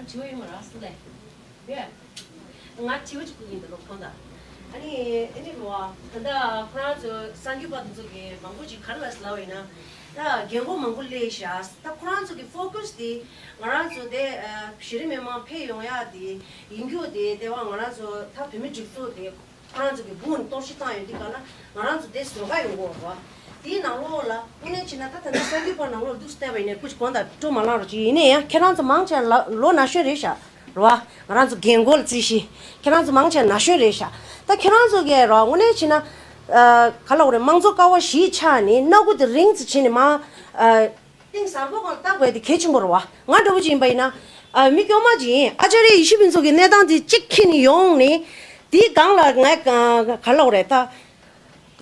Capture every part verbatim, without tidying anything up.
དྲི་བ་ཡོད་མ་རེད་སུ་ལས། ཡོད། ང་དྲི་བ་གཅིག་བསྐུར་གྱི་ཡིན་ད་ལོ་ཁོང་དང་། ཨ་ནི་ཨེ་འདྲ་རེད་བ། ད་ལྟ་ཁོ་རང་ཚོ་གསར་འགོད་པ་དེ་ཚོ་གིས་མང་པོ་ཅིག་ག་རེ་ལབ་ལབ་པ་ཡིན་ན། ད་རྒན་གོག་མང་པོ་སླེབས་ཤག་ད་ཁོ་རང་ཚོ་གི་ཕོ་ཀ་སི་དེ་ང་རང་ཚོ་དེ་གཞི་རིམ་མི་མང་ཕེབས་ཡོང་ཡག་དེ་ཡིན་རྒྱུ་དེ་དེ་བ་ང་རང་ཚོ་ད་བོད་མི་སྒྲིག་འཛུགས་དེ། ཁོ་རང་ཚོ་གི་འབུ་ནི་གཏོར་བཤིག་བཏང་ཡོད་དུས་གང་ལ་ང་རང་ཚོ་དེ་བཟོ་ག་ཡོང་གི་ཡོད་རེད་བ། དེའི་ནང་ལོགས་ལ་དངོས་གནས་བྱས་ན་ད་ད་ལྟ་གསར་འགོད་པ་ནང་ལོགས་འདུག་བལྟས་པ་ཡིན་ནའི་སྐུ་མཁྱེན་དགོངས་དག་སྤྲོ་མ་ལངས་རོགས་གྱིས། ཡིན་ནའི་ཡང་ཁྱེད་རང་ཚོ་མང་ཆེ་ལ་ལོ་ན་གཞོན་རེད་ཤག་རེད་བ། ང་རང་ཚོ་རྒན་གོག་ལ་བརྩི་ཤིག་ཁྱེད་རང་ཚོ་མང་ཆེ་ན་གཞོན་རེད་ཤག་ད་ཁྱེད་རང་ཚོ་གིས་རེད་བ་དངོས་གནས་བྱས་ན། ཨ། ག་ལབ་དགོས་རེད། དམངས་གཙོ་ཀ་བ་བཞིའི་ཆ་ནས་སྣ་ཁུག་དེ་རིང་ཙམ་བྱས་ནས་མ། ཨ། གཏིང་ཟབ་པོ་སྒང་ལ་བལྟ་དགོས་དེ་གལ་ཆེན་པོ་རེད་བ། ང་འདྲ་བོ་ཅིག་ཡིན་པ་ཡིན་ན། ཨ། མི་དཀྱུས་མ་ཅིག་ཡིན། ཨ་ཅཱརྱ་ཡེ་ཤེས་ཕུན་ཚོགས་ཀྱི་གནས་སྟངས་དེ་གཅིག་འཁྱེར་ནས་ཡོང་ནས། དེའི་སྒང་ལ་ངས་ག་ལབ་དགོས་རེད་ད།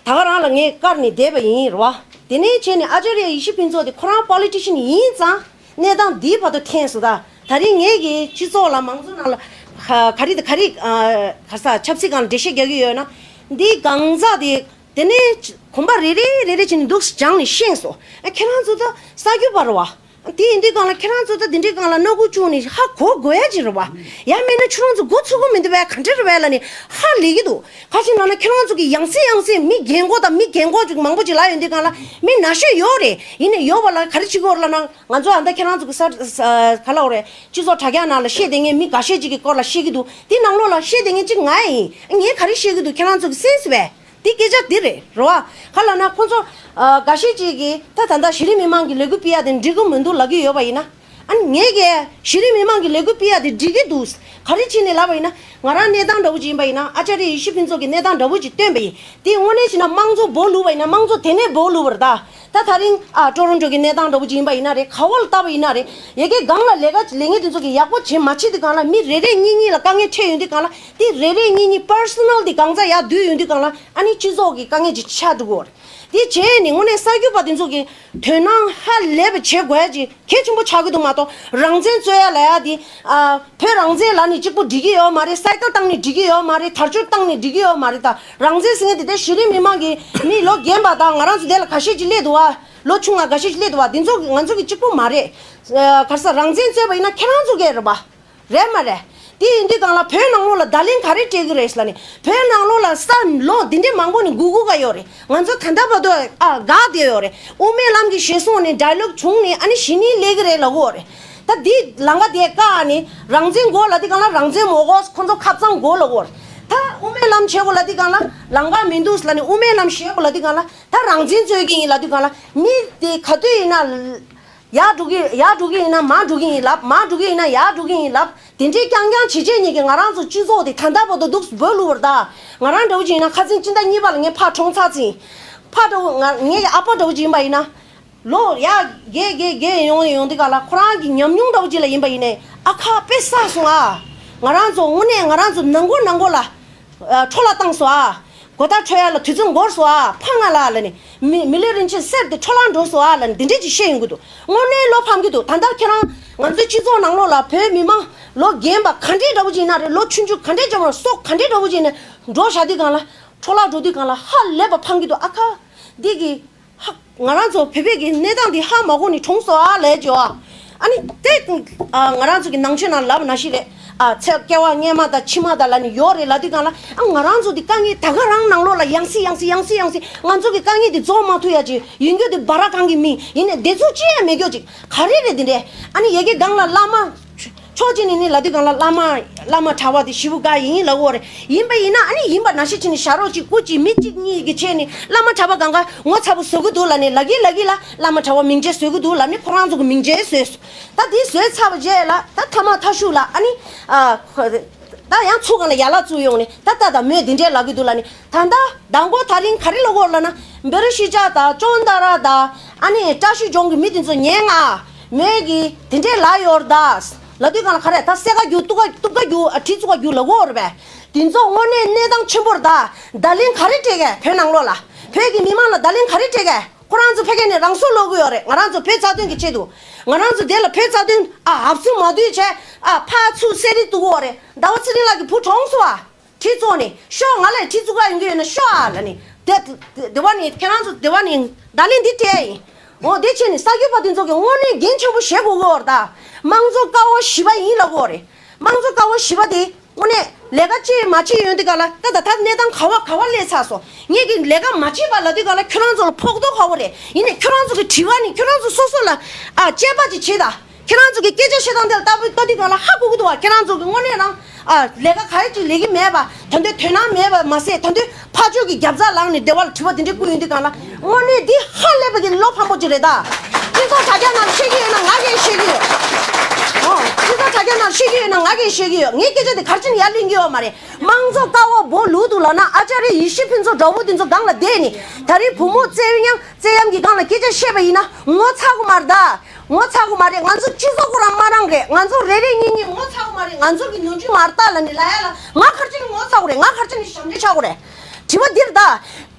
ད་ག་རང་ལ་ངས་བཀར་ནས་བསྡད་པ་ཡིན་རེད་བ། དེ་ནས་བྱས་ནས་ཨ་ཅཱརྱ་ཡེ་ཤེས་ཕུན་ཚོགས་དེ་ཁོ་རང་པོ་ལི་ཊི་ཤན་ཡིན་ཙང་གནས་སྟངས་འདིའི་བར་དུ་འཐེན་སོང་ད། ད་རིང་ངས་ཀྱི་སྤྱི་ཚོགས་ལ་མང་ཚོགས་ནང་ལ་ག་ག་རེ་དང་ག་རེ་ག་ས་ཆབ་སྲིད་སྒང་ལ་འགྲེལ་བཤད་རྒྱག་གི་ཡོད་ན། འདིའི་སྒང་རྩ་དེ། དེ་ནས་གོམ་པ་རེ་རེ་རེ་རེ་བྱས་ནས་འདུག་སྦྱངས་ནས་ཤེས་སོང་། ཨ། ཁྱེད་རང་ཚོ་ད་གསར་འགོད་པ་རེད་བ། དེ་ཡིན་དུས་སྒང་ལ་ཁྱེད་རང་ཚོ་ད་དེ་འདྲའི་སྒང་ལ་སྣ་ཁུག་བཅུག་ནས་ཧ་གོ་དགོས་ཡ་ཅིག་རེད་བ། ཡང་མིན་ན་ཁྱོད་རང་ཚོ་མགོ་ཚོད་ཀྱི་མི་འདུག་པས། ག་འདྲ་རེད་པས་ལབ་ནས་ཧ་ལས་ཀྱི་འདུག་ག་ཅི་ལབ་ན་ཁྱེད་རང་ཚོ་གི་ཡང་སེ་ཡང་སེ་མི་རྒན་གོག་དང་མི་རྒན་གོག་ཅིག་མང་པོ་ཅིག་ལབ་ཡོང་དུས་སྒང་ལ་མི་ན་གཞོན་ཡོད་རེད། ཡིན་ནའི་ཡོད་པ་ལ་ག་རེ་བྱེད་ཀྱི་ཡོད་རེད་ལབ་ན། ང་ཚོ་ཨ་ད་ཁྱེད་རང་ཚོ་གི་ས་ས་ག་ལབ་དགོས་རེད། སྤྱི་ཚོགས་དྲ་རྒྱ་ནང་ལ་བཤད་བསྡད་མཁན་མི་འགའ་ཤས་ཅིག་གི་སྐོར་ལ་བཤད་ཀྱི་འདུག་དེ་ནང་ལོགས་ལ་བཤད་བསྡད་མཁན་གཅིག་ང་ཡིན། ངས་ག་རེ་བཤད་ཀྱི་འདུག་ཁྱེད་རང་ཚོ་གི་སེམས་སུ་བས། དེ་སྐད་ཆ་འདི་རེད་རེད་བ། ག་ལབ་ན་ཁོང་ཚོ་ཨ་འགའ་ཤས་ཅིག་གིས་ད་ད་ལྟ་གཞི་རིམ་མི་མང་གི་ལས་འགུལ་སྤེལ་ཡ་དེ་འགྲིག་གི་མི་འདུག་ལབ་ཀྱི་ཡོད་པ་ཡིན་ན། ཨ་ནི་ངས་ཀྱིས་གཞི་རིམ་མི་མང་གི་ལས་འགུལ་སྤེལ་ཡ་དེ་འགྲིག་གི་འདུག་ག་རེ་བྱས་ནས་ལབ་པ་ཡིན་ན། ང་རང་གནས་སྟངས་འདྲ་བོ་ཅིག་ཡིན་པ་ཡིན་ན། ཨ་ཅཱརྱ་ཡེ་ཤེས་ཕུན་ཚོགས་ཀྱི་གནས་སྟངས་འདྲ་བོ་ཅིག་བཏོན་པ་ཡིན། དེ་དངོས་གནས་བྱས་ན་དམངས་གཙོ་སྦོ་ལུག་པ་ཡིན་ན་དམངས་གཙོ་དེ་ནས་སྦོ་ལུག་པ་རེད་ད། ད་ད་རིང་ཨ་ཊོ་རོན་ཊོ་གི་གནས་སྟངས་འདྲ་བོ་ཅིག་ཡིན་པ་ཡིན་ན་རེད། ག་བ་ལ་བལྟ་བ་ཡིན་ན་རེད། ཡ་གི་སྒང་ལ་ལས་ཀ་ལས་མཁན་དེ་ཚོ་གིས་ཡག་པོ་བྱེད་མ་བྱེད་དུས་སྒང་ལ་མི་རེ་རེ་གཉིས་གཉིས་ལ་དཀའ་ངལ་འཕྲད་ཡོང་དུས་སྒང་ལ། དེ་རེ་རེ་གཉིས་གཉིས་པར་སོ་ནལ་དེ་གང་ཚ་ཡར་བསྡུས་ཡོང་དུས་སྒང་ལ་ཨ་ནི་སྤྱི་ཚོགས་ཀྱི་དཀའ་ངལ་ཅིག་ཆགས་འགྲོ་གི་ཡོད་རེད། དེ་བྱས་ནས་དངོས་གནས་གསར་འགོད་པ་དེ་ཚོ་གིས་དོ་སྣང་ཧ་ལས་པ་བྱེད་དགོས་ཡ་ཅིག་གལ་ཆེན་པོ་ཆགས་ཀྱི་འདུག་མ་གཏོགས་རང་བཙན་རྩོད་ཡ་ལབ་ཡ་དེ། ཨ། བོད་རང་བཙན་ལབ་ནས་གཅིག་པོ་འགྲིག་གི་ཡོད་མ་རེད། སའི་ཀལ་བཏང་ནས་འགྲིག་གི་ཡོད་མ་རེད། དར་ལྕོག་བཏང་ནས་འགྲིག་གི་ཡོད་མ་རེད། ད་རང་བཙན་ཟེར་མཁན་དེ་ད་གཞི་རིམ་མི་མང་གི་མི་ལོ་རྒན་པ་དང་ང་རང་ཚོ་དེ་ལ་འགའ་ཤས་ཅིག་སླེབས་འདུག་བ། ལོ་ཆུང་བ་འགའ་ཤས་ཅིག་སླེབས་འདུག་བ། དེ་ཚོ་ང་ཚོ་གི་གཅིག་པོ་མ་རེད། ཨ། ག་རེ་ཟེར། རང་བཙན་རྩོད་པ་ཡིན་ན་ཁྱེད་རང་ཚོ་གི་རེད་པ། རེད་མ་རེད། དེ་ཡིན་དུས་སྒང་ལ་བོད་ནང་ལོགས་ལ་བརྡ་ལན་ག་རེ་སྤྲད་ཀྱི་རེད་ཟེར་ལབ་ནས། བོད་ནང་ལོགས་ལ་ས་ལོ་འདི་འདྲའི་མང་པོ་ནས་སྒུག་སྒུག་ག་ཡོད་རེད། ང་ཚོ་ད་ལྟ་བར་དུ་ཨ་འགག་བསྡད་ཡོད་རེད། དབུ་མའི་ལམ་གྱི་ཞེད་སོང་ནས་ཌའི་ལོག་བྱུང་ནས་ཨ་ནི་གཞི་ནས་སླེབས་ཀྱི་རེད་ལབ་ཀྱི་ཡོད་རེད། ད་འདི་ལམ་ཁ་དེ་བཀག་ནས་རང་བཙན་དགོས་ལབ་དུས་སྒང་ལ་རང་བཙན་མ་དགོས། ཁོ་ཚོ་ཁ་གཙང་དགོས་ལབ་ཀྱི་ཡོད་རེད། ད་དབུ་མའི་ལམ་བྱེད་དགོས་ལབ་དུས་སྒང་ལ་ལམ་ཁ་མི་འདུག་ལབ་ནས། དབུ་མའི་ལམ་བྱེད་དགོས་ལབ་དུས་སྒང་ལ་ད་རང་བཙན་རྩོད་ཀྱི་ཡིན་ལབ་དུས་སྒང་ལ། མི་དེ་ག་དུས་ཡིན་ན། ཡར་འགྲོ་གི། ཡར་འགྲོ་གི་ཡིན་ན་མར་འགྲོ་གི་ཡིན་ལབ། མར་འགྲོ་གི་ཡིན་ན་ཡར་འགྲོ་གི་ཡིན་ལབ། དེ་འདྲའི་རྐྱང་རྐྱང་བྱེད་བྱེད་ཉིད་ཀྱིས་ང་རང་ཚོ་སྤྱི་ཚོགས་དེ་ད་ལྟ་བར་དུ་འདུག་སྦོ་ལུག་པ་རེད་ད། ང་རང་འདྲ་བོ་ཅིག་ཡིན་ན་ཁ་སང་སྤྱི་ཟླ་གཉིས་པ་ལ་ངས་ཕར་གྲོངས་ཚར་ཟིན། ཕར་འདྲ་བོ་ང་ངའི་ཨ་ཕ་འདྲ་བོ་ཅིག་ཡིན་པ་ཡིན་ན། ལོ་ཡར་རྒས་རྒས་རྒས་ཡོང་ཡོང་དུས་སྒང་ལ་ཁོ་རང་གི་ཉམས་མྱོང་འདྲ་བོ་ཅིག་ལ་ཡིན་པ་ཡིན་ནའི། ཨ་ཁ་དཔེ་བསགས་སོང་ཨ། ང་རང་ཚོ་དངོས་གནས་ང་རང་ཚོ་ནང་སྒོ་ནང་སྒོ་ལ། ཨ། འཕྲོ་བརླག་བཏང་སོང་ཨ། གོ་ཐག་འཕྲོད་ཡ་ལ་དུས་ཚོད་འགོར་སོང་ཨ། ཕངས་ང་ལ་ལབ་ནས། མི་མི་ལུས་རིན་ཆེན་གསེར་དེ་འཕྲོ་བརླག་འགྲོ་སོང་ཨ་ལབ་ནས་འདི་འདྲས་ཅིག་བཤད་ཡོང་གི་འདུག་དངོས་གནས་བློ་ཕམ་གྱི་འདུག་ད་ལྟ་ཁྱེད་རང་ང་ཚོའི་སྤྱི་ཚོགས་ནང་ལོགས་ལ་བོད་མི་མང་ལོ་རྒན་པ་ག་འདྲས་འདྲ་བོ་ཅིག་ཡིན་ན་རེད། ལོ་ཆུང་ཆུང་ག་འདྲས་ཅིག་ཡིན་ན། སྲོག་ག་འདྲས་འདྲ་བོ་ཅིག་ཡིན་ན་འགྲོ་བཞག་དུས་སྒང་ལ། འཕྲོ་བརླག་འགྲོ་དུས་སྒང་ལ་ཧ་ལས་པ་ཕངས་ཀྱི་འདུག་ཨ་ཁ། འདི་གི། ཧ། ང་རང་ཚོ་བོད་པའི་གི་གནས་སྟངས་འདི་ཧ་མ་གོ་ནས་གྲོངས་སོང་ཨ་ལབ་ཀྱི་ཡོད་ཨ། ཨ་ནི་དེ། ཨ། ང་རང་ཚོ་གི་ནང་ཆོས་ནང་ལབ་ནང་བཞིན་རེད། ཨ། ཚེ་སྐྱེ་བ་སྔ་མ་དང་ཕྱི་མ་དང་ལབ་ནས་ཡོད་རེད་ལབ་དུས་སྒང་ལ། ཨ། ང་རང་ཚོ་འདི་དཀའ་ངལ་ད་ག་རང་ནང་ལོགས་ལ་ཡང་སེ་ཡང་སེ་ཡང་སེ་ཡང་སེ། ང་ཚོ་གི་དཀའ་ངལ་འདི་རྫོགས་མ་ཐུབ་ཡ་ཅིག་ཡིན་རྒྱུ་འདི་འབའ་ར་གང་གི་མི་ཡིན་ནས་བདེ་ཚུལ་ཅི་ཡང་མེད་རྒྱུ་ཅིག་ག་རེ་རེད་འདི་འདྲས། ཨ་ནི་ཡ་གི་སྒང་ལ་བླ་མ། ཕྱོགས་གཅིག་ནས་ནི་ལབ་དུས་སྒང་ལ་བླ་མ། བླ་མ་གྲྭ་པ་དེ་ཞེ་པོ་དགའ་ཡིན་ལབ་ཀྱི་ཡོད་རེད། ཡིན་པ་ཡིན་ན་ཨ་ནི་ཡིན་པ་ནང་བཞིན་བྱས་ནས་བཞག་རོགས་གྱིས། སྐུ་གཅིག་མི་གཅིག་གཉིས་ཀྱི་ཆེད་ནས་བླ་མ་གྲྭ་པ་སྒང་ག་ངོ་ཚ་པོ་བཟོ་གི་འདུག་ལབ་ནས། ལབ་ཀྱི་ལབ་ཀྱི་ལ་བླ་མ་གྲྭ་པ་མིང་ཆད་བཟོ་གི་འདུག་ལབ་ནས་ཁོ་རང་ཚོ་གི་མིང་ཆད་བཟོས་སོང་། ད་དེ་བཟོས་ཚར་བ་རྗེས་ལ་ད་ཐ་མ་ཐ་ཤུག་ལ་ཨ་ནི། ཨ། ཁོ། ད་ཡང་ཚུར་སྒང་ལ་ཡ་ལ་བཙུགས་ཡོང་ནས། ད་ད་ད་མོས་འདི་འདྲས་ལབ་ཀྱི་འདུག་ལབ་ནས། ད་ད་དང་པོ་ད་རིང་ག་རེ་ལབ་ཀྱི་ཡོད་ལབ་ན། བེ་རི་ཤི་ཅ་དང་ཅོན་ཏ་ར་དང་ཨ་ནི་བཀྲ་ཤིས་ལྗོངས་ཀྱི་མི་དེ་ཚོ་ཉན་ང་། མོས་ཀྱིས་དེ་འདྲས་ལབ་ཡོད་རེད་ད། ལབ་དུས་སྒང་ལ་ག་རེ། ད་སེ་ག་རྒྱུག་ཏུ་ག་ཏུ་ག་རྒྱུག་ཨ་གྲི་ཙུ་ག་རྒྱུག་ལབ་ཀྱི་ཡོད་རེད་པས། དེ་ཚོ་དངོས་གནས་གནས་སྟངས་ཆེན་པོ་རེད་ད། བརྡ་ལན་ག་རེ་སྤྲད་གས་བོད་ནང་ལོགས་ལ། བོད་ཀྱི་མི་མང་ལ་བརྡ་ལན་ག་རེ་སྤྲད་གས། ཁོ་རང་ཚོ་ཕ་གི་ནས་རང་སྲོག་བློས་ཀྱི་ཡོད་རེད། ང་རང་ཚོ་བོད་རྩ་དོན་གྱི་ཆེད་དུ། ང་རང་ཚོ་དེ་ལ་བོད་རྩ་དོན་ཨ་ཧབ་སུ་མ་བསྡུས་བྱས། ཨ་ཕར་ཚུར་བསད་རེས་ཏུ་གི་ཡོད་རེད། ཟླ་བ་ཚེ་རིང་ལགས་ཀྱི་བུ་གྲོངས་སོང་ཨ། གྲི་བཙོང་ནས་ཤོག་ང་ལ་གྲི་བཙུགས་ག་ཡོང་གི་ཡོད་ན་ཤོག་ཨ་ལབ་ནས། དེ་དེ་བ་ནས་ཁྱེད་རང་ཚོ་དེ་བ་ནས་བརྡ་ལན་འདི་སྤྲད་ཡིན། འོ་དེ་བྱས་ནས་གསར་འགོད་པ་དེ་ཚོ་གི་དངོས་གནས་འགན་ཆེན་པོ་བཞེས་དགོས་ཀྱི་ཡོད་རེད་ད། དམངས་གཙོ་ཀ་བ་བཞི་པ་ཡིན་ལབ་ཀྱི་ཡོད་རེད། དམངས་གཙོ་ཀ་བ་བཞི་པ་དེ་དངོས་གནས་ལས་ཀ་ཅི་མ་བྱེད་ཡོང་དུས་ག་ལ་ད་ད་ད་གནས་སྟངས་ག་བ་ག་བ་སླེབས་ཚར་སོང་། ངེད་ཀྱིས་ལས་ཀ་མ་བྱེད་པ་ལབ་དུས་ག་ལ་ཁྱོད་རང་ཚོ་ལ་ཕོག་ཐུག་ཁག་པོ་རེད། ཡིན་ནའི་ཁྱོད་རང་ཚོ་གི་དྲི་བ་ནི་ཁྱོད་རང་ཚོ་སོ་སོ་ལ་ཨ་དཔྱད་པ་ཅིག་བྱེད་ད། ཁྱེད་རང་ཚོ་གི་སྐད་ཆ་བཤད་སྟངས་དེ་ལ་ལྟ་བུ་ལྟ་དུས་གང་ལ་ཧ་གོ་གི་འདུག་བ། ཁྱེད་རང་ཚོ་གི་དངོས་གནས་རང་ཨ་ལས་ཀ་ག་རེ་ཅིག་ལས་ཀྱི་མེད་པ། ད་དུང་དོ་སྣང་མེད་པ་མ་ཟད། ད་དུང་ཕར་ཕྱོགས་ཀྱི་རྒྱབ་རྩ་ལངས་ནས་སྡེ་བ་ལ་དྲི་བ་དེ་འདྲ་བསྐུར་ཡོང་དུས་གང་ལ་དངོས་གནས་འདི་ཧ་ལས་པ་གི་བློ་ཕམ་པོ་ཅིག་རེད་ད། སྤྱི་ཚོགས་དྲ་རྒྱ་ནང་བཤད་ཀྱི་ཡོད་ན་ང་གིས་བཤད་ཀྱི་ཡོད། ཨོ། སྤྱི་ཚོགས་དྲ་རྒྱ་ནང་བཤད་ཀྱི་ཡོད་ན་ང་གིས་བཤད་ཀྱི་ཡོད། ངའི་སྐད་ཆ་དེ་ག་རེ་བྱས་ནས་ཡར་ལེན་གྱི་ཡོད་མ་རེད། དམངས་གཙོ་ཀ་བ་བོ་ལུག་འདུག་ལབ་ན་ཨ་ཅཱརྱ་ཡེ་ཤེས་ཕུན་ཚོགས་འདྲ་བོ་དེ་ཚོ་སྒང་ལ་བསྡད་ནས་ད་རེས་བུ་མོ་བཙན་གཡེམ་བཙན་གཡེམ་གྱི་སྒང་ལ་སྐད་ཆ་བཤད་པ་ཡིན་ན་ངོ་ཚ་གི་མ་རེད་ད། ངོ་ཚ་གི་མ་རེད། ང་ཚོ་སྤྱི་ཚོགས་ཁོ་རང་དམའ་རང་རེད། ང་ཚོ་རེ་རེ་གཉིས་གཉིས་ངོ་ཚ་གི་མ་རེད། ང་ཚོ་གི་ནོར་འཁྲུལ་མ་རེད་ད་ལབ་ནས་ལབ་ཡ་ལ་ང་ག་རེ་བྱས་ནས་ངོ་ཚ་དགོས་རེད། ང་ག་རེ་བྱས་ནས་ཞབས་འདྲེན་བྱ་དགོས་རེད། དྲི་བ་འདིར་ད།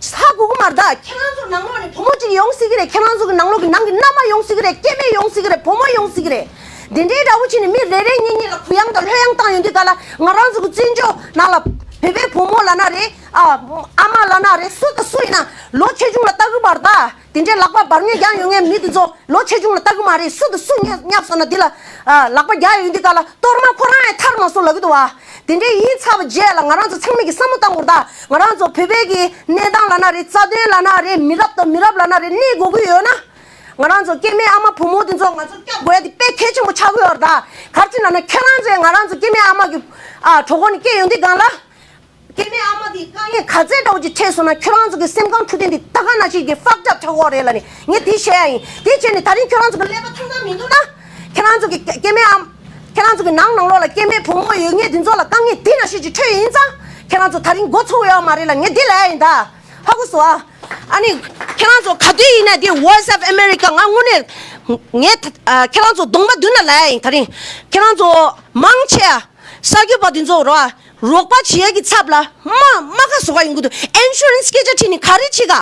ཧ་གོ་གི་མ་རེད་ད། ཁྱེད་རང་ཚོ་ནང་ལོགས་ནས་བུ་མོ་གཅིག་ཡོང་སྲིད་ཀྱི་རེད། ཁྱེད་རང་ཚོ་གི་ནང་ལོགས་ཀྱི་ནང་གི་མནའ་མ་ཡོང་སྲིད་ཀྱི་རེད། སྐྱེ་དམན་ཡོང་སྲིད་ཀྱི་རེད། བུ་མོ་ཡོང་སྲིད་ཀྱི་རེད། དེ་འདྲའི་འདྲ་བོ་བྱས་ནས་མི་རེ་རེ་གཉིས་གཉིས་ལ་གུ་ཡངས་དང་ལྷོད་ཡངས་བཏང་ཡོང་དུས་ག་ལ་ང་རང་ཚོ་གི་བཙན་བྱོལ་ནང་ལ་བོད་པའི་བུ་མོ་ལབ་ན་རེད། ཨ་ཨ་མ་ལབ་ན་རེད། སུ་དང་སུ་ཡིན་ན་ལོ་ཆེ་ཆུང་ལ་ལྟ་གི་མ་རེད་ད། དེ་འདྲའི་ལག་པ་འབར་ཉོལ་རྒྱག་ཡོང་མཁན་མི་དེ་ཚོ་ལོ་ཆེ་ཆུང་ལ་ལྟ་གི་མ་རེད། སུ་དང་སུ་བསྙབ་བསྙབ་སོང་ན་དེ་ལ་ཨ་ལག་པ་རྒྱག་ཡོང་དུས་ག་ལ་གཏོར་མ་ཁོ་རང་ཡང་ཐར་མ་སོང་ལབ་ཀྱི་འདུག་བ། དེ་འདྲའི་ཡིན་ཚར་བ་རྗེས་ལ་ང་རང་ཚོ་ཚང་མས་ཀྱི་བསམ་བློ་བཏང་དགོས་རེད་ད། ང་རང་ཚོ་བོད་པའི་གི་གནས་སྟངས་ལབ་ན་རེད། རྩ་དོན་ལབ་ན་རེད། མི་རབས་དང་མི་རབས་ལབ་ན་རེད། གནས་དགོས་ཀྱི་ཡོད་ན། ང་རང་ཚོ་སྐྱེ་དམན་ཨ་མ་བུ་མོ་དེ་ཚོ་ང་ཚོ་སྐྱོབ་དགོས་ཡ་དེ་དཔེ་གལ་ཆེན་པོ་ཆགས་ཀྱི་ཡོད་རེད་ད། ག་རེ་བྱས་ན་ན་ཁྱེད་རང་ཚོས་ང་རང་ཚོ་སྐྱེ་དམན་ཨ་མ་གི་ཨ་གྲོད་ཁོག་ནས་སྐྱེས་ཡོང་དུས་སྒང་ལ། སྐྱེ་དམན་ཨ་མ་དེ་དཀའ་ངལ་ག་ཚད་འདྲ་བོ་ཅིག་འཕྲད་སོང་ན་ཁྱོད་རང་ཚོ་གི་སེམས་ཁམས་འཕྲོད་བསྟེན་དེ་ད་ག་ནང་བཞིན་གྱི་fucked up ཆགས་ཀྱི་ཡོད་རེད་ལབ་ནས་ངས་དེ་བཤད་ཡ་ཡིན། དེ་བྱས་ནས་ད་རིང་ཁྱོད་རང་ཚོ་གི་ཀླད་པ་ཐང་ཐང་མི་འདུག་ན། ཁྱེད་རང་ཚོ་གི་སྐྱེ་དམན་ཨ་མ། ཁྱེད་རང་ཚོ་གི་ནང་ནང་ལོགས་ལ་སྐྱེ་དམན་བུ་མོ་ཡོད་མཁན་དེ་ཚོ་ལ་དཀའ་ངལ་དེ་ནང་བཞིན་ཅིག་འཕྲད་ཡིན་ཙང་ཁྱེད་རང་ཚོ་ད་རིང་མགོ་ཚོས་ཡོད་མ་རེད་ལབ་ངས་དེ་ལབ་ཡ་ཡིན་ད། ཧ་གོ་སོང་ཨ། ཨ་ནི། ཁྱེད་རང་ཚོ་ག་དུས་ཡིན་ན་དེ་Voice of America ང་དངོས་གནས། ངས་ད་ཨ་ཁྱེད་རང་ཚོ་གདོང་པ་མདུན་ན་ལབ་ཡ་ཡིན། ད་རིང་ཁྱེད་རང་ཚོ་མང་ཆེ་ཨ། གསར་འགོད་པ་དེ་ཚོ་རོ་ཨ། རོགས་པ་བྱེད་ཡ་གི་ཚབ་ལ་མ་མ་ཁ་བཟོ་ག་ཡོང་གི་འདུག Insurance སྐད་ཆ་དྲིས་ནས་ག་རེ་བྱེད་ག་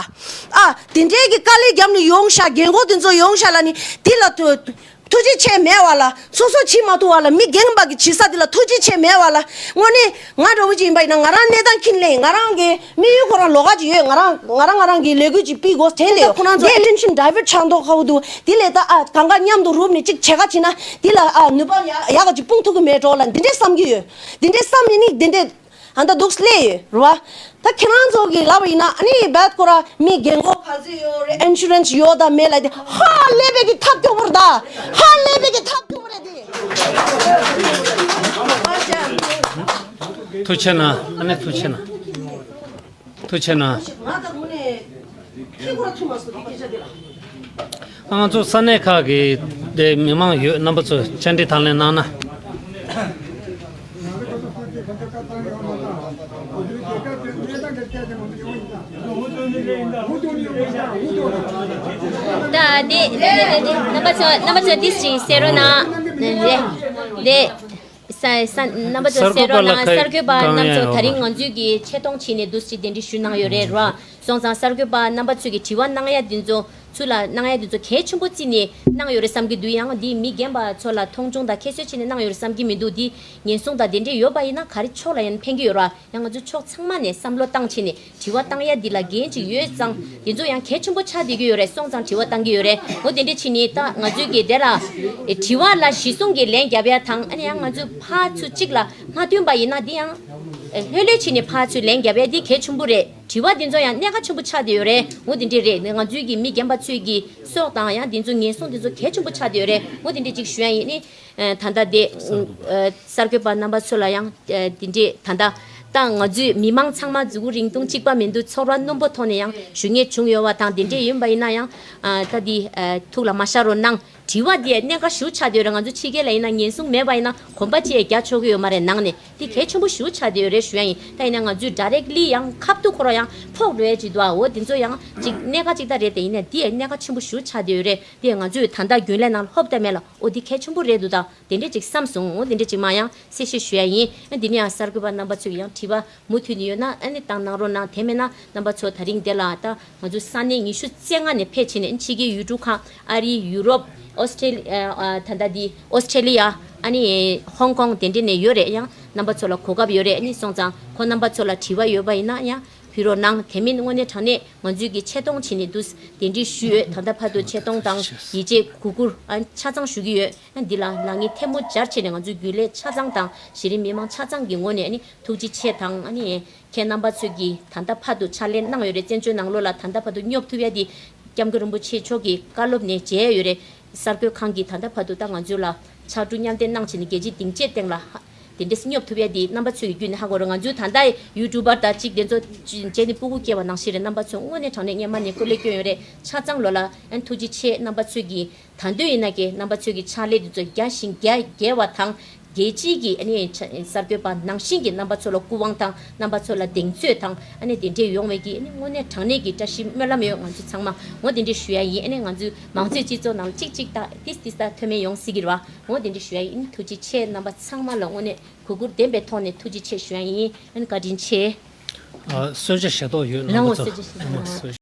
ཨ། དེ་འདྲའི་གི་དཀའ་ལས་བརྒྱབ་ནས་ཡོང་ཤག་རྒན་གོག་དེ་ཚོ་ཡོང་ཤག་ལབ་ནས་དེ་ལ་ཐུགས་ཐུགས་རྗེ་ཆེ་མེད་པ་ལ་སོ་སོ་བྱེད་མ་ཐུབ་པ་ལ་མི་རྒན་པ་གི་བྱེད་ས་དེ་ལ་ཐུགས་རྗེ་ཆེ་མེད་པ་ལ་དངོས་གནས་ང་འདྲ་བོ་ཅིག་ཡིན་པ་ཡིན་ན་ང་རང་གནས་སྟངས་མཁྱེན་ལེ་ང་རང་གི་དམིགས་ཡུལ་ཁོ་རང་ལོགས་ཀ་ཅིག་ཡོད། ང་རང་ང་རང་ང་རང་གི་ལས་འགུལ་ཅིག་སྤེལ་དགོས་དྲན་ལེ་ཡོད། ཁོ་རང་ཚོ་དེ་attention divert ཆགས་མདོག་ཁ་པོ་འདུག་དེ་ལས་ད་ཨ་གང་ག་མཉམ་དུ་རུབ་ནས་ཅིག་བྱེད་ག་བྱེད་ན་དེ་ལ་ཨ་ནུས་པ་ཡག་ཡག་ག་ཅིག་སྤུངས་ཐུབ་ཀྱི་མེད་འགྲོ་ལ་འདི་འདྲས་བསམ་གྱི་ཡོད། འདི་འདྲས་བསམ་ནས་ནི་འདི་འདྲས། ཨ་ད་འདུག་སླེབས་ཡོད་རེད་བ། ད་ཁྱེད་རང་ཚོ་གིས་ལབ་པ་ཡིན་ན་ཨ་ནི་རྦད་ཁོ་ར་མི་རྒན་གོག་ག་ཚོད་ཡོད་རེད། insurance ཡོད་དང་མེད་ལབ་དེ་ཧ་ལས་པའི་གི་ཐབས་སྐྱོ་པོ་རེད་ད། ཧ་ལས་པའི་གི་ཐབས་སྐྱོ་པོ་རེད་དེ། ཐུགས་ཆེ་གནང་། ཨ་ནི་ཐུགས་ཆེ་གནང་། ཐུགས་ཆེ་གནང་། ང་ད་དངོས་གནས་ཁྱེད་ཁོ་ར་ཐུག་མ་སོང་དེ་སྐད་ཆ་དེ་ལ། ང་ཚོ་ས་གནས་ཁག་གི་དེ་མི་མང་ཡོད། རྣམ་པ་ཚོས་བཅར་འདྲི་དང་ལེན་གནང་ན། ད་དེ་དེ་དེ་དེ་རྣམ་པ་ཚོ་རྣམ་པ་ཚོ་ཏིས་ཅིག་གསན་རོགས་གནང་། དེ་ས་ས་རྣམ་པ་ཚོ་གསན་རོགས་གནང་། གསར་འགོད་པ་རྣམ་ཚོ་ད་རིང་ང་ཚོས་ཀྱི་ཆེ་མཐོང་ཕྱིན་ནས་འདུག་ཅིག་གདན་འདྲེན་ཞུ་གནང་ཡོད་རེད་རོ། སོང་ཙང་གསར་འགོད་པ་རྣམ་པ་ཚོས་ཀྱི་དྲི་བ་གནང་ཡ་འདི་ཚོ་ཚུར་ལ་གནང་ཡ་འདི་ཚོ་གལ་ཆེན་པོ་བརྩིས་ནས་གནང་ཡོད་རེད་བསམ་གྱི་འདུག་ཡང་འདི་མི་རྒན་པ་ཚོ་ལ་མཐོང་ཆུང་དང་ཁྱད་གསོད་བྱས་ནས་གནང་ཡོད་རེད་བསམ་གྱི་མི་འདུག་འདི་ཉེན་སྲུང་དང་དེ་འདྲས་ཡོད་པ་ཡིན་ན་ག་རེ་ཕྱོགས་ལ་ཡང་ཕན་གྱི་ཡོད་ར། ཡང་ང་ཚོ་ཕྱོགས་ཚང་མ་ནས་བསམ་བློ་བཏང་བྱས་ནས་དྲི་བ་བཏང་ཡ་འདི་ལ་འགན་ཅིག་ཡོད་ཙང་འདི་ཚོ་ཡང་གལ་ཆེན་པོ་ཆགས་བསྡད་ཀྱི་ཡོད་རེད། སོང་ཙང་དྲི་བ་བཏང་གི་ཡོད་རེད། འོ་དེ་འདྲས་བྱས་ནས་ད་ང་ཚོས་ཀྱི་དེ་ལ་དྲི་བ་ལ་གཞི་བཟུང་གི་ལན་རྒྱབ་ཡ་དང་ཨ་ནི་ཡང་ང་ཚོས་ཕར་ཚུར་གཅིག་ལ་མ་མཐུན་པ་ཡིན་ན་འདི་ཡང་ལྷོད་ལྷོད་བྱས་ནས་ཕར་ཚུར་ལན་རྒྱབ་ཡ་འདི་གལ་ཆེན་པོ་རེད། དྲི་བ་འདི་ཚོ་ཡང་གནད་འགག་ཆེན་པོ་ཆགས་བསྡད་ཡོད་རེད། འོ་དེ་འདྲས་རེད། ང་ཚོའི་གི་མི་རྒན་པ་ཚོའི་གི་སྲོག་དང་ཡང་འདི་ཚོ་ཉེན་སྲུང་འདི་ཚོ་གལ་ཆེན་པོ་ཆགས་བསྡད་ཡོད་རེད། འོ་དེ་འདྲས་ཅིག་ཞུ་ཡ་ཡིན། ཨ་ནི་ད་ལྟ་དེ་གསར་འགོད་པ་རྣམ་པ་ཚོ་ལ་ཡང་འདི་འདྲས་ད་ལྟ་ད་ང་ཚོའི་མི་མང་ཚང་མ་འཛུགས་རིང་ཐུང་གཅིག་པ་མི་འདུག་ཚོར་བ་རྣོན་པོ་ཐོག་ནས་ཡང་ཞུ་ངེས་བྱུང་ཡོད་པ་དང་དེ་འདྲས་ཡིན་པ་ཡིན་ན་ཡང་ད་འདི་ཐུགས་ལ་མ་ཤར་རོགས་གནང་། དྲི་བ་འདི་གནད་འགག་ཞེ་པོ་ཆགས་བསྡད་ཡོད་རེད། ང་ཚོ་ཕྱི་རྒྱལ་ལ་ཡིན་ན་ཉེན་སྲུང་མེད་པ་ཡིན་ན་གོམ་པ་ཅི་ཡང་རྒྱག་ཆོག་གི་ཡོད་མ་རེད། ནང་ནས་འདི་གལ་ཆེན་པོ་ཞེ་པོ་ཆགས་བསྡད་ཡོད་རེད་ཞུ་ཡ་ཡིན། ད་ཡིན་ན་ང་ཚོས་directly ཡང་ཁ་ཐུག་ཁོ་རང་ཡང་ཕོག་འགྲོ་ཡ་ཅིག་འདུག་ཨ། འོ་འདི་ཚོ་ཡང་ཅིག་གནད་འགག་ཅིག་ད་རེད་དེ་ཡིན་ན་འདི་ཡང་གནད་འགག་ཆེན་པོ་ཞེ་པོ་ཆགས་བསྡད་ཡོད་རེད། འདི་ང་ཚོས་ད་ལྟ་རྒྱུན་ལས་ནང་ལ་ཧོབ་སྟེ་མེད་ལ་འོ་འདི་གལ་ཆེན་པོ་རེད་འདུག་ད་དེ་འདྲས་ཅིག་བསམ་སོང་། འོ་དེ་འདྲས་ཅིག་མ་ཡང་གསལ་བཤད་ཞུ་ཡ་ཡིན། འདི་ནས་ཡང་གསར་འགོད་པ་རྣམ་པ་ཚོས་ཡང་དྲི་བ་མུ་མཐུད་ནས་ཡོད་ན་ཨ་ནི་བཏང་གནང་རོགས་གནང་། དེ་མེད་ན་རྣམ་པ་ཚོ་ད་རིང་འདི་ལ་ད་ང་ཚོ་ས་གནས་ཉི་ཤུ་རྩ་ལྔ་ནས་ཕེབས་ཕྱིན་ནས་ཕྱི་རྒྱལ་ཡུལ་གྲུ་ཁག་ཨ་རི། ཡུ་རོབ། ཨོ་སི་ཀྲེ་ལི་ཨ་ཨ་ད་ལྟ་འདི་ཨོ་སི་ཀྲེ་ལི་ཡ། ཨ་ནི་ཧོང་ཀོང་དེ་འདྲ་ནས་ཡོད་རེད། ཡང་རྣམ་པ་ཚོ་ལ་གོ་སྐབས་ཡོད་རེད། ཨ་ནི་སོང་ཙང་ཁོང་རྣམ་པ་ཚོ་ལ་དྲི་བ་ཡོད་པ་ཡིན་ན་ཡང་ ཕུལ་རོགས་གནང་། དེ་མིན་དངོས་གནས་དྲང་གནས་ང་ཚོའི་གི་ཆེ་མཐོང་བྱས་ནས་འདུག་གདན་འདྲེན་ཞུས་ཡོད། ད་ལྟ་བར་དུ་ཆེ་མཐོང་དང་ཡིད་ཆེས་གུས་བཀུར་ཨ་ཆ་ཚང་ཞུ་གི་ཡོད། ཨ་འདི་ལ་ལག་གཉིས་ཐལ་མོ་སྦྱར་བྱས་ནས་ང་ཚོའི་རྒྱུན་ལས་ཆ་ཚང་དང་གཞི་རིམ་མི་མང་ཆ་ཚང་གི་ངོས་ནས་ཨ་ནི་ཐུགས་རྗེ་ཆེ་དང་། ཨ་ནི་ཁྱེད་རྣམ་པ་ཚོས་ཀྱིས་ད་ལྟ་བར་དུ་ཕྱག་ལས་གནང་ཡོད་རེད། བཙན་བྱོལ་ནང་ལོགས་ལ་ད་ལྟ་བར་དུ་སྙོབ་ཐུབ་ཡ་དེ་སྐྱབས་མགོན་རིན་པོ་ཆེ་མཆོག་གི་བཀའ་སློབ་ནས་མཇལ་ཡོད་རེད། གསར་འགོད་ཁང་གིས་ད་ལྟ་བར་དུ་ད་ང་ཚོ་ལ་ཕྱག་གྲུ་མཉམ་འདེགས་གནང་བྱས་ནས་རྒྱལ་སྤྱིའི་སྡིངས་ཆའི་སྟེང་ལ་ཧ་དེ་འདྲས་སྙོབ་ཐུབ་ཡ་དེ་རྣམ་པ་ཚོས་ཀྱི་བརྒྱུད་ནས་ཧ་གོ་རེད། ང་ཚོའི་ད་ལྟ་ཡུ་ཊུབ་པར་དང་གཅིག་དེ་ཚོ་མཇལ་ནས་སྤུ་གུ་སྐྱེས་པ་ནང་བཞིན་རེད། རྣམ་པ་ཚོ་དངོས་གནས་དྲང་གནས་སྔོན་མ་ནས་སྐུ་ལས་བསྐྱོན་ཡོད་རེད། ཆ་ཚང་ལོ་ལ་ཨན་ཐུགས་རྗེ་ཆེ། རྣམ་པ་ཚོས་ཀྱིས་ད་དུང་ཡིན་ན་ཀྱེ་རྣམ་པ་ཚོས་ཀྱི་ཕྱག་ལས་དེ་ཚོ་རྒྱ་ཞིང་རྒྱ་རྒྱས་པ་དང་རྒྱལ་སྤྱིའི་གི་ཨ་ནི་ཆ་གསར་འགོད་པ་ནང་བཞིན་གྱི་རྣམ་པ་ཚོ་ལ་སྐུ་དབང་དང་རྣམ་པ་ཚོ་ལ་གདེང་ཚོད་དང་ཨ་ནི་དེ་འདྲས་ཡོང་བའི་གི་ཨ་ནི་དངོས་གནས་དྲང་གནས་ཀྱི་བཀྲ་ཤིས་སྨོན་ལམ་ཡོད། ང་ཚོ་ཚང་མ་ངོ་དེ་འདྲས་ཞུ་ཡ་ཡིན། ཨ་ནི་ང་ཚོའི་མང་གཙོའི་སྤྱི་ཚོགས་ནང་ལ་གཅིག་གཅིག་ད་ཏིས་ཏིས་ད་མཐོ་དམན་ཡོང་སྲིད་ཀྱི་རེད་བ། ངོ་དེ་འདྲས་ཞུ་ཡ་ཡིན། ཐུགས་རྗེ་ཆེ། རྣམ་པ་ཚང་མ་ལ་དངོས་གནས་གུས་བཀུར་ལྡན་པའི་ཐོག་ནས་ཐུགས་རྗེ་ཆེ་ཞུ་ཡ་ཡིན། ཨ་ནི་བཀའ་དྲིན་ཆེ། ཨ་གསོལ་ཇ་ཞལ་ཏོག་ཡོད། རང་ངོ་རྣམ་པ་ཚོ། གསོལ་ཇ་ཞལ་ཏོག་ཨ་གསོལ་ཇ།